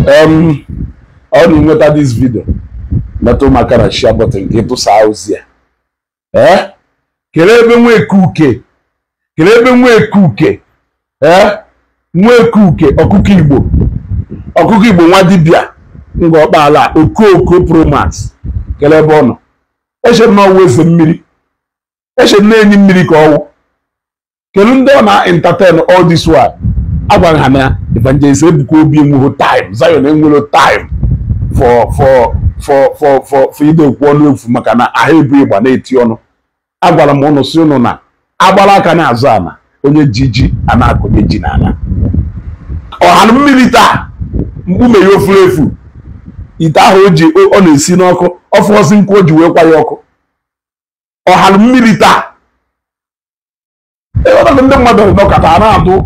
Ọ na nweta this video, metụ maka na share button ka ịtụsa ozi ya. Ee, kelee ebe Nweke Uke, kelee ebe Nweke Uke, ee, Nweke Uke, ọkụkọ Igbo, ọkụkọ Igbo, nwa dibịa Ngor Okpala, Okooko Promax, kelee ebe ọ nọ. Eche m na ọwụ eze mmiri, eche m na-enyi mmiri ka ọwụ. Kedu ndị ọ na-entertain all this while? Agwara ha na Evangelist Ebuka Obi enweghị time, Zion enwere time for ide ekwu ọnụ efu, maka na ahụ ebu ịgba na-eti ọnụ. Agwara m ụnụ si ụnụ na agbara aka na-azụ ana onye ji ji a na-akụnye ji n'ala ọha mmiri taa mkpume ya ofuru efu ite ahụ o ji ọ na-esi n'ọkụ ọfụọzi nkụ o ji wee kwa ya ọkụ ọha mmiri taa. Ịghọtago? Ndị mmadụ nọkọta a na-atụ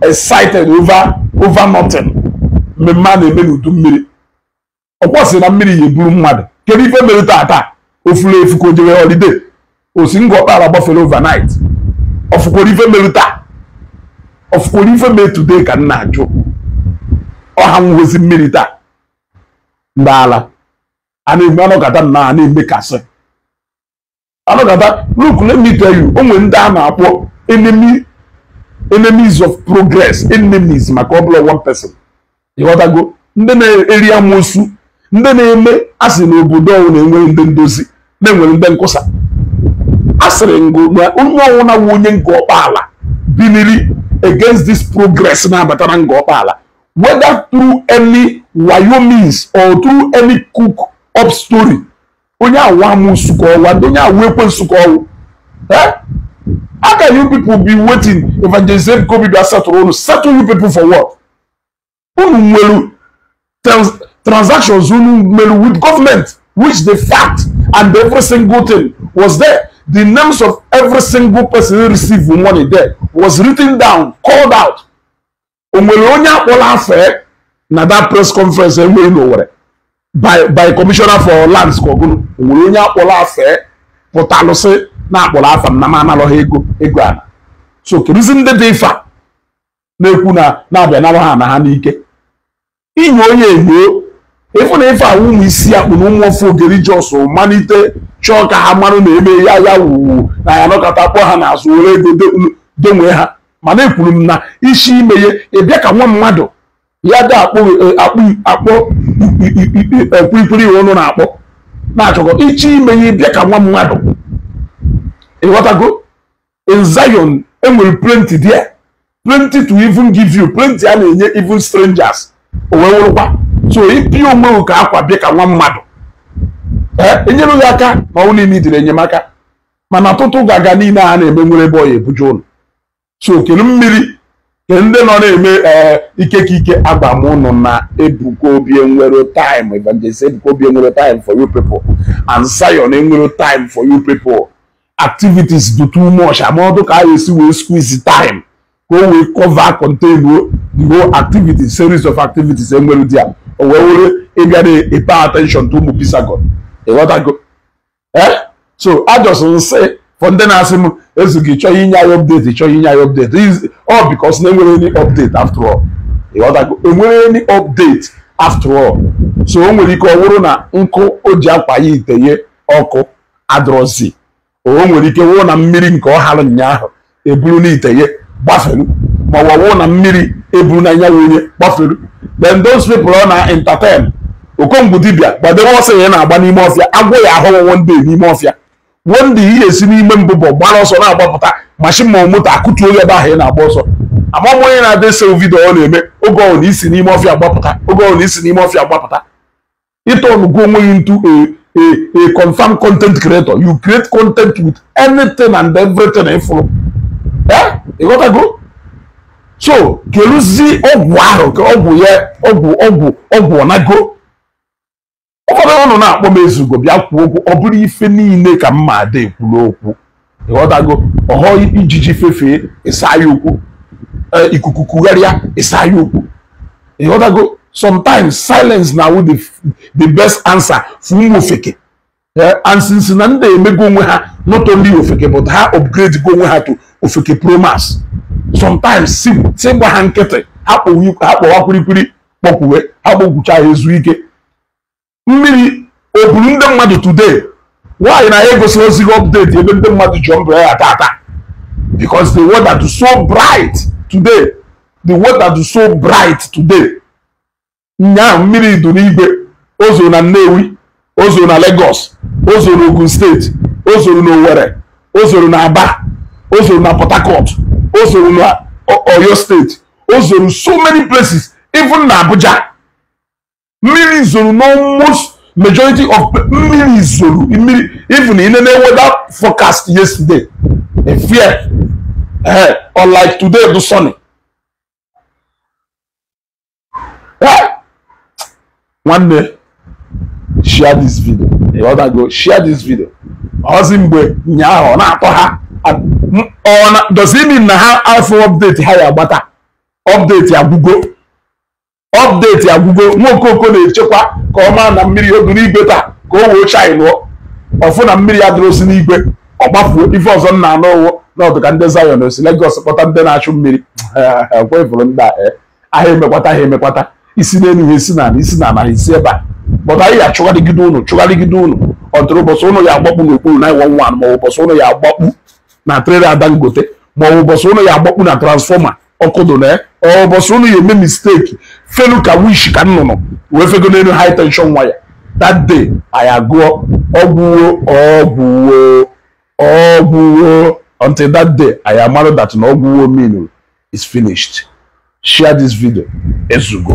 excited over nothing. Mmemme a na-eme n'udu mmiri, ọ kwụsị na mmiri ya eburu mmadụ. Kedu ife mere taa? Taa ofuru efu ka o jere holiday, osi Ngor Okpala gbafere overnight. Ọfụkwara ife mere taa, ọfụkwara ife mere today ka m na-ajụ. Ọha nwezi mmiri taa, ndị ala a na-eme anọkọta nna a na-emekasị anọkọta. Look, let me tell you, o nwere ndị a na-akpọ enemy, enemies of progress, enemies, maka ọ bụla one person. Ịghọtago? Ndị na-eri amoosu, ndị na-eme asị na obodo ọwụ na-enwere ndị ndozi, na-enwere ndị nkwụsa. Asịrị ngụ na onye ọwụna wụ onye Ngor Okpala biniri against this progress na-abata na Ngor Okpala, whether through any wayo means or through any cook up story, onye awụ amoosu ka ọwa, ndị onye awụ ekwensu ka ọwụ. Eh? How can you people be waiting Evangelist Ebuka Obi bịa settle unu? Settle you people for what? Unu nwere transactions unu mere with government, which the fact and every single thing was there. The names of every single person who received money there was written down, called out. O nwere onye akpọrọ afe na that press conference enweghị n'Owerri by commissioner for lands ka ọgụnụ? O nwere onye akpọrọ afe pụtalụsị na-akpọrọ afa m na m analọghị ego ana? So kedụzi ndị dị ife a na-ekwu na na-abịa nalụ ha na ha n'ike inye onye enyo ịfụ na ife awụ ụmụ isi akpụ na ụmụ ofe ogeri jos malite chọọ ka ha marụ na eme ya ya wuwu na ya nọkọta kpọọ ha n'azụ were ego donwee ha. Mana ekwuru m na isi ime ya ịbịa ka nwa mmadụ ya dị akpọ akpụ akpọ kwilikwili ụnụ na-akpọ na-achọkọ ichi ime ya ịbịa ka nwa mmadụ. Ịghọtago? In Zion enwere plenty there, plenty to even give you, plenty a na-enye even strangers. O wee wụrụkwa so ịpịa onwe gị ka akwa bịa ka nwa mmadụ, ee, enyere gị aka ma ọ niile idiri enyemaka. Mana ọtụtụ ga-aga niile a na-eme nwere ebe ọ ya ebuje ụlọ. So kelu mmiri ke ndị nọ na-eme, ee, ike ka ike agba m ụnụ na Ebuka Obi enwere time, Evangelist Ebuka Obi enwere time for you people, and Zion enwere time for you people. Activities do too much. Amaọdụ ka a ga-esi wee squeeze time ka o wee cover, contain the whole activities, series of activities enwere dị a. O wee were ịbịa na pay attention to ụmụ Pisagon. Ịghọtago? Eh, so I just nsị for ndị na-asị m ezughị chọọ inye anyị update, chọọ inye anyị update. Is all because na enwere any update after all. Ịghọtago? Enwere any update after all. So o nwere ike ọ bụrụ na nkụ o ji akwa ya ite ye ọkụ adọrọzi, o nwere ike wụrụ na mmiri nke ọ hara ụnyaahụ eburu n'ite ye gbaferu, ma ọ wụ na mmiri eburu na nyanwụ onye gbaferu. Then those people ọ na entertain, okongwu dibịa gbadebe ọsọ ya na-agba n'ime ọfịa, agwọ ya ahụ one day n'ime ọfịa, one day ihe esi n'ime mbụbọ gbara ọsọ na-agbapụta machine ma moto akụtuo ya ebe ahụ ị na-agba ọsọ. Amam onye na-adị ese video ọ na-eme oge ọ na isi n'ime ọfịa gbapụta, oge ọ na isi n'ime ọfịa gbapụta. Ịtọnụgo onwe gị into a confirmed content creator. You create content with anything and everything ịfụrụ. Eh, ịghọtago? So keluzi ọgwụ ahụ ka ọgwụ ya ọgwụ ọgwụ ọgwụ ọnago. Ụfọdụ ụnụ na-akpọ m ezugo bịa kwuo okwu. Ọ bụrụ ife niile ka mma ada ekwuru okwu. Ịghọtago? Ọghọ ijiji fefee ịsa ya okwu, ikuku kugharịa ịsa ya okwu. Ịghọtago? Sometimes silence na the best answer for ụmụ ofeke. And since na ndị emego onwe ha not only ofeke but ha upgrade go onwe ha to ofeke promax, sometimes si gba ha nkịtị, ha kpọwa kwirikwiri. Kpọkwuwe ha gbogwucha ha ezu ike. Mmiri o buru ndị mmadụ today. Why na ya egosiri ozi gị update ebe ndị mmadụ ji umbrella tata? Because the weather is so bright today. The weather is so bright today. Nya mmiri dị n'igwe, o zoro na Nnewi, o zoro na Lagos, o zoro na Ogun State, o zoro na Owerri, o zoro na Aba, o zoro na Port Harcourt, o zoro na Oyo State, o zoro so many places, even na Abuja. Mmiri zoro na almost majority of mmiri zoro mmiri, even in the weather forecast yesterday. A fear, unlike today, the sunny. One day, share this video. The other go share this video. Ozi mgbe nyaahụ na-atọ ha. Does it mean na ha afọ update ha ya agbata? Update agwụgo. Update agwụgo. Nwaokoko na-echekwa ka ọ maa na mmiri odu n'igwe taa ka o wee chai lụọ. Ọfụ na mmiri adịrọsi n'igwe ọ gbafuo. Ife ọzọ nna anụ ụwụ n'ọdụ ka ndị Zion osi Lagos kpọta ndị na-achụ mmiri. Kwefụrụ ndị a ahịa emekwata ha emekwata. Isi n'elu ha esi n'ala, isi n'ala ha esi ebe a. But anyị achụgharịgide ụnụ, chụgharịgide ụnụ. Ọtụrụ ụbọchị ụnụ ya agbakpu n'okpuru 911, ma ọ ụbọchị ụnụ ya agbakpu na trailer Dangote, ma ọ ụbọchị ụnụ ya agbakpu na transformer ọkụ dị na ya, ọ ụbọchị ụnụ ya eme mistake felu ka wish ka nnụnụ wee fego n'elu high tension wire. That day anyị agụọ ọgwụwo ọgwụwo ọgwụwo. Until that day anyị amarụ that na ọgwụwo mean is finished. Share this video. Ezugo.